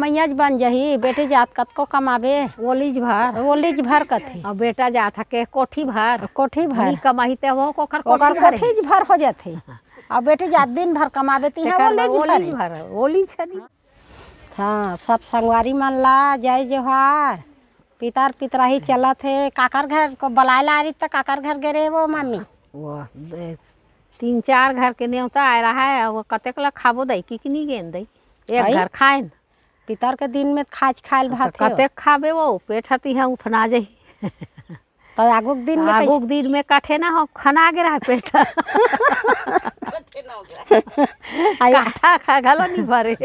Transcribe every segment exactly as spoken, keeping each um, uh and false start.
मैयाज बन जही, बेटी जात कतको कमाबे। ओलीज भर। ओलीज भर कथे। अउ बेटा जात हके कोठी भर। कोठी भर। नी कमाही ते वो ओकर ओकर कोठी भर। कोठीज भर हो जाथे। अउ बेटी जात दिन भर कमाबे, तिहा तेकर ओलीज बर भर। ओलीज भर, ओलीज छनी। हाँ, सब संगवारी मन ला जय जोहार। पितर पितराही चलत हे, काकर घर को बलाए ला रही त काकर घर गे रहे वो मामी? वो दे-, तीन चार घर के नेवता आए रहा है, वो कतेक ला खाबो दई, कि, कि नी गेन दई? एक भाई? घर खाएन। पितर के दिन में खाज खायल त भात हे। कतेक खाबे वो, पेट हती है उफना जाही। त आगू के दिन में आगू कैसे? के दिन में कठे ना हो, खना गे रहा पेट। आया। काठा खा घलो नी भरे।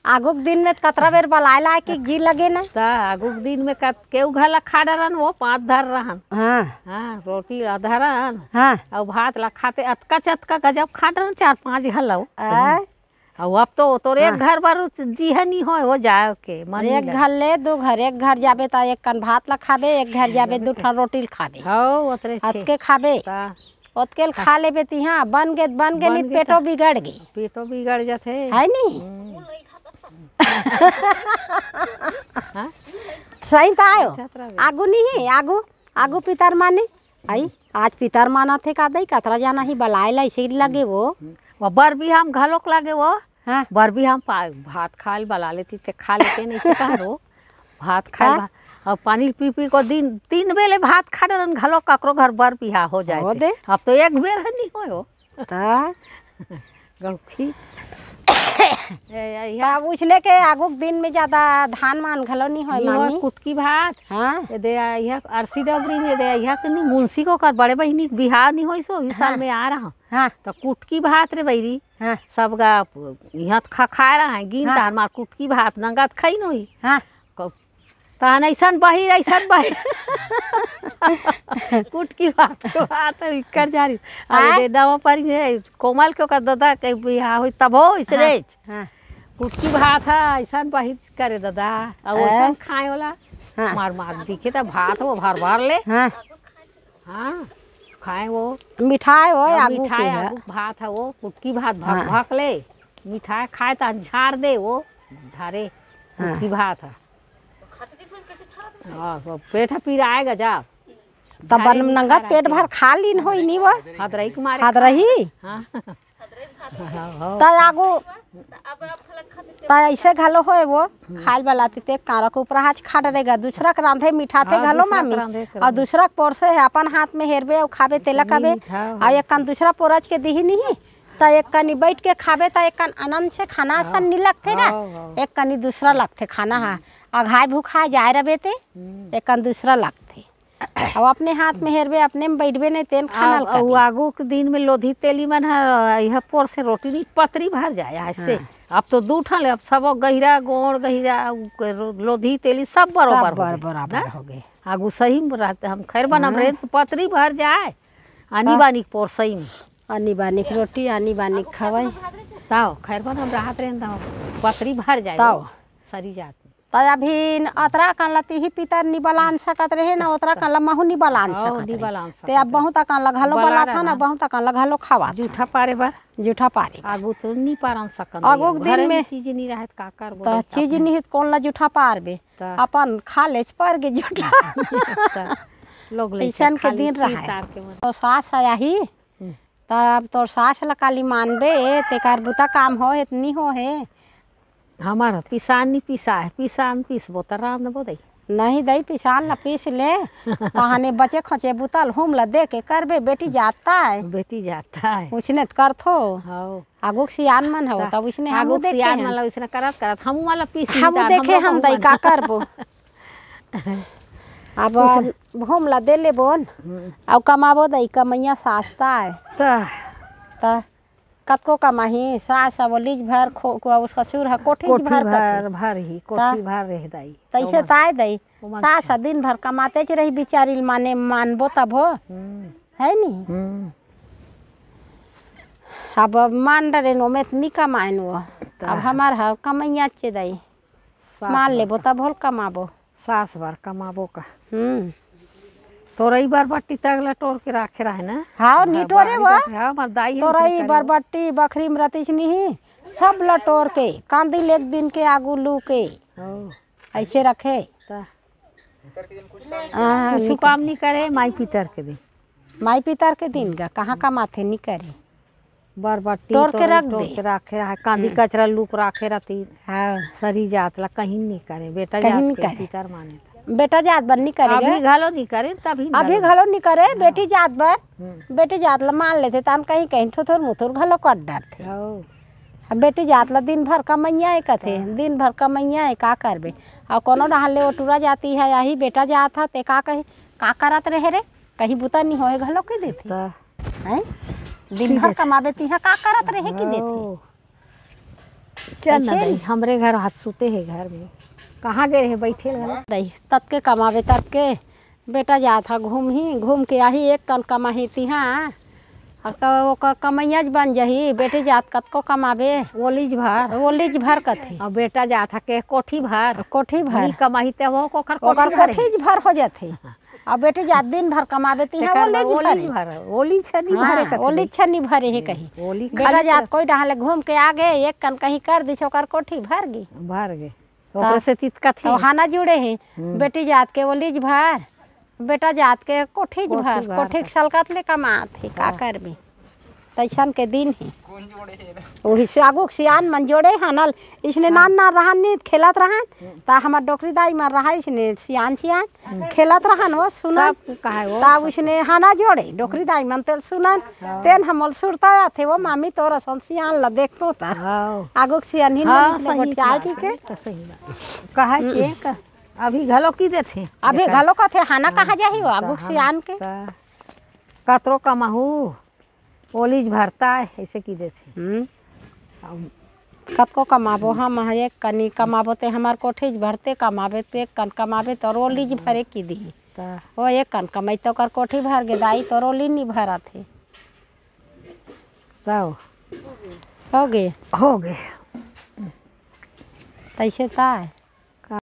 आगू के दिन में कतरा बेर बलाए ला कि जी लगे ना। त आगू के दिन में कत-, केहू घला खा डरन, वो पाँच धर रहन। हाँ। हाँ, रोटी ला धरन। हाँ। अउ भात ला खाते अतका चतका गजब खा डरन, चार पाँच घला वो। आ? अउ अब तो तोर एक हाँ। घर बर उच-, जीहे नी होय, वो जाए के मन एक नहीं घर ले, दू घर, एक घर जाबे त एक कन भात ला खाबे, एक घर जाबे जाबे दू त ठन रोटी ला खाबे। हौ, ओतरे छे। अतके खाबे। त ओतके ल खा लेबे तिहा, बन गे, बन गे बन नी गे पेटो त बिगड़ गे। पेटो बिगड़ जाथे। है नी? हम्म। हाँ? सही त आयो। बैठत रह बे। आगू नहीं है, आगू, आगू पितर माने। आई, आज पितर मानत हे का दई, कतरा जाना ही बलाए ला, इसे लगे वो। वो बर बिहा म घलोक लगे वो। हाँ। बर बिहा म पा-, भात खाल बला लेती ते खा लेते नहीं से कहा रो। भात खाए हाँ। भा-, अउ पानी पी पी को दिन तीन बेले भात खा डरन घलो ककरो घर बर बिहा हो जाए हो ते। दे। अब तो एक बेर है नहीं होयो। ता। गौखी। ए, ए, इहा बाबू उसने के आगू के दिन में ज्यादा धान मान घलो नहीं होय, नहीं होय, मामी। कुटकी भात। हाँ। ये दे, आ, इहा अरसी डबरी में दे, इहा के नहीं, मुंशी को कर बड़े बहिनी के बिहाव नहीं होय सो, इस साल हाँ। में आ रहा। हाँ। तो कुटकी भात रे बैरी। हाँ। सब गा इहा खा, खाए रहा है, गिन हाँ। तार मार कुटकी भात नंगत खाई नहीं। हाँ। को-, तहन अइसन बहिर, अइसन बहिर। कुटकी भात के बात है, इकर जारी। अरे आय? दे, दवा परी है, कोमल के ओकर दादा के बिहा होई, तब हो, इसने। हाँ, हाँ। कुटकी भात है, अइसन बहिर करे दादा। अउ आय? अइसन खाए वाला। हाँ। मार, मार, दिखे त भात हो, भर, भर ले। हाँ। हाँ, खाए वो। मिठाई हो, हाँ, आगू मिठाई के है। आगू भात है वो, कुटकी भात भक, हाँ। भक ले। मिठाई खाए त झाड़ दे वो, झारे, हाँ। कुटकी भात है। हाँ, वो पेट पिराए गजब। तब झारे बन नहीं नंगत खा पेट रहा भर खा लीन होई नी वो। हदरही के मारे हदरही? खा। हाँ। हाँ, हाँ। त आगू, त ऐसे घलो होए वो, खाल वाला ते ते कारक ऊपर हाथ खा डरेगा, दूसरा के रांधे मिठाथे हाँ, घलो दूसरा के मामी, रांधे के और रांधे। दूसरा के पोरसे है, अपन हाथ में हेरबे और खाबे तेला खाबे, मीठा, और हाँ। एक कन दूसरा पोरच के दिही नहीं, त एक कनी बैठ के खाबे त एक कन आनंद से खाना हाँ, असन नहीं लगथे ना, हाँ, हाँ। एक कनी दूसरा लगथे खाना हा, हम्म। अघाय भुखाय जाए रबे ते, हम्म। एक कन दूसरा लगथे। अब अपने हाथ में हेरबे, अपने में बैठबे नहीं, तेन खाना अब, ल अब करबे। आगू के दिन में लोधी तेली मन ह, यह पोर से रोटी नहीं, पतरी भर जाए ऐसे। हाँ। अब तो दू ठन ले, अब सब गहिरा, गोड़ गहिरा, उ के रो-, लोधी तेली सब बरोबर सब हो बर-, गए। बराबर ना? हो गए। आगू सही में रहते, हम खैर बनम हाँ। रहे तो पतरी भर जाए, आनी हाँ। बानी के पोर सही में। आनी बानी के रोटी, आनी बानी के खवाई। ताओ, खैर बनम रहत रहे तो पतरी भर जाए, ताओ। सरी जात। त अभी अतरा कन ला तिही पितर नी बलान सकत रहे ना, ओतरा कन ला महू नी बलान हौ, सकत नी रहे। बलान ते सकत अब रहे। बहुत अकन ला घलो बला बलात रहा हन, ना। बहुत अकन ला घलो खावात हन। जूठा पारे बर। जूठा पारे बर। आगू तो नी पारन सकन आगू रहे। के दिन घरे में में चीज नी रहत, का करबो त बेटा चीज अपने? नी हित, कोन ला जूठा पारबे? त अपन खा लेच पर के जूठा। त लोग ले अइसन के खा दिन लेच, रहा है। तार के मन। तो सास आही, हम्म। त अब तोर सास ल काली मानबे, तेकर बुता काम हो हे त नी हो हे। हमार पिसान नी पिसा हे, पिसान पीसबो त रांधबो दई। नहीं दई, पिसान ल पीस ले, तहाने बचे खचे बुता ल हुम ल दे के करबे, बेटी जाता है। बेटी जाता है। उसने त करथो। हौ। आगू के सियान मन हो, त तब उसने हमू आगू के देखे सियान हन। मन ल उसने करत करत हमू मन ल पीस हमू निकाल, देखे हमरो हन बहु दई, मन। का करबो? अब कुछ हम ला दे लेबोन। हम्म। अउ कमाबो दई, कमैया सास ताय। त त कतको कमाही, सास अब लीज भर खो-, को-, अउ ससुर ह कोठीज कोठी भर भर, कथे। भर ही, त कोठी भर रह दई। तइसे ओमन ताय दई। ओमन सास ह दिन भर कमातेच रही बिचारी ल माने मानबो तभो। हम्म। है नी? हम्म। अब, अब मान डरेन ओमे त नी कमाएन वो। त अब हमार ह कमैया चे दई। सास मान बर लेबो का। तब होल कमाबो। सास बर कमाबो का। हम्म। तोरई बरबट्टी तक ल टोर के राखे रहे ना। हाँ, हाँ, नी टोरे बाड़ी वो। बखरी, हाँ, हमर दाई ह तोरई, उसने करे। बरबट्टी, बखरी में रतिस नहीं, सब ल टोर के, कांदी लेक दिन के आगू लू के। हाँ। ऐसे रखे। त हाँ, कुछ काम नहीं करे, माई पितर के दिन। माई पितर के दिन गा, कहाँ कमाथे, नहीं करे। बर बर टीन टोर के तोड़, रख टोर दे। के राखे रहा, कांदी हम्म। कचरा लुक राखे रहती। हाँ। सरी जात ला कहीं नहीं करे, बेटा कहीं जात नहीं के करे। पितर माने। बेटा जात बर नहीं करे अभी गा। घलो नहीं करे, तभी अभी घलो। घलो नहीं करे, हाँ। बेटी जात बर। हम्म। बेटी जात ला मान लेथे, तान कहीं कहीं थुथुर मुथुर घलो कर डरथे। हाँ। अब बेटी जात ला दिन भर कमैया है कथे, दिन भर कमैया है, का करबे? और कोनो डहार ले ओटुरा जाती है, यही बेटा जात है, ते का कही, का करत रहे रे? कहीं बुता नहीं होए घलो के देथे। त हैं? दिन भर कमाबे तिहा का करत रहे कि देथे? ओ। चल ना ऐसे दई, हमरे घर हाथ सुते हे घर में। कहाँ गए रहे बैठे घलो? दई, ततके कमाबे ततके। बेटा जात हा घूम ही, घूम के आही, एक कन कमाही तिहा। आ क-, ओकर कमैया ज बन जाही, बेटी जात कतको कमाबे। ओलीज भर। ओलीज भर कथे। और बेटा जात हा के कोठी भर। कोठी भर। नी कमाही ते वो ओकर ओकर कोठी भर। कोठी ज भर हो जाथे। अब बेटी जात दिन भर कमाबे तिहा तेकर ओलीज बर ओलीज भरे। भर, ओलीज छनी हाँ, भरे कथे ओलीज दई। छनी भरे हे हम्म, कही। ओली बेटा खाली जात कर- कोई डहार ले घूम के आ गए, एक कन कहीं कर दी, ओकर कोठी भर गई। भर गए। ओकरे से तितकत तो हे। हाना जुड़े हे। हम्म। बेटी जात के ओलीज भर, बेटा जात के कोठीज कोठी भर, भर कोठी के सलकत ले कमात हे, का हाँ। करबे? तैसन के दिन हे। वही से आगू के सियान मन जोड़े हन, इसने हाँ। नान नान रहन नी खेलत रहन, ता हमर डोकरी दाई मन रहा इसने सियान सियान खेलत रहन वो सुनन। सब कहे वो ता सब। उसने हाना जोड़े डोकरी दाई मन तेल सुनन, हाँ। तेन हमल सुरता आथे वो मामी तोर असन सियान ला देखतो ता। हाँ। आगू के सियान ही हाँ, नहीं सही गोठिया बात की है, के। तो सही बात। कहे हम्म। के का? अभी घलो की देथे? अभी एकर घलो कथे हाना हाँ, कहाँ जाही वो आगू के हाँ, सियान के। ता कतरो कमाहू, ओलीज भरता है, ऐसे की देथे। हम्म। अब कतको कमाबो हम, हाँ, एक कनी कमाबो ते हमार कोठीज भरते कमाबे, ते एक कन कमाबे तो ओलीज भरे की दी। ता वो एक कन कमाई तो ओकर कोठी भर गे, दाई तो ओली नहीं भरत हे। तब हो गे। हो गे। तैसे ता है।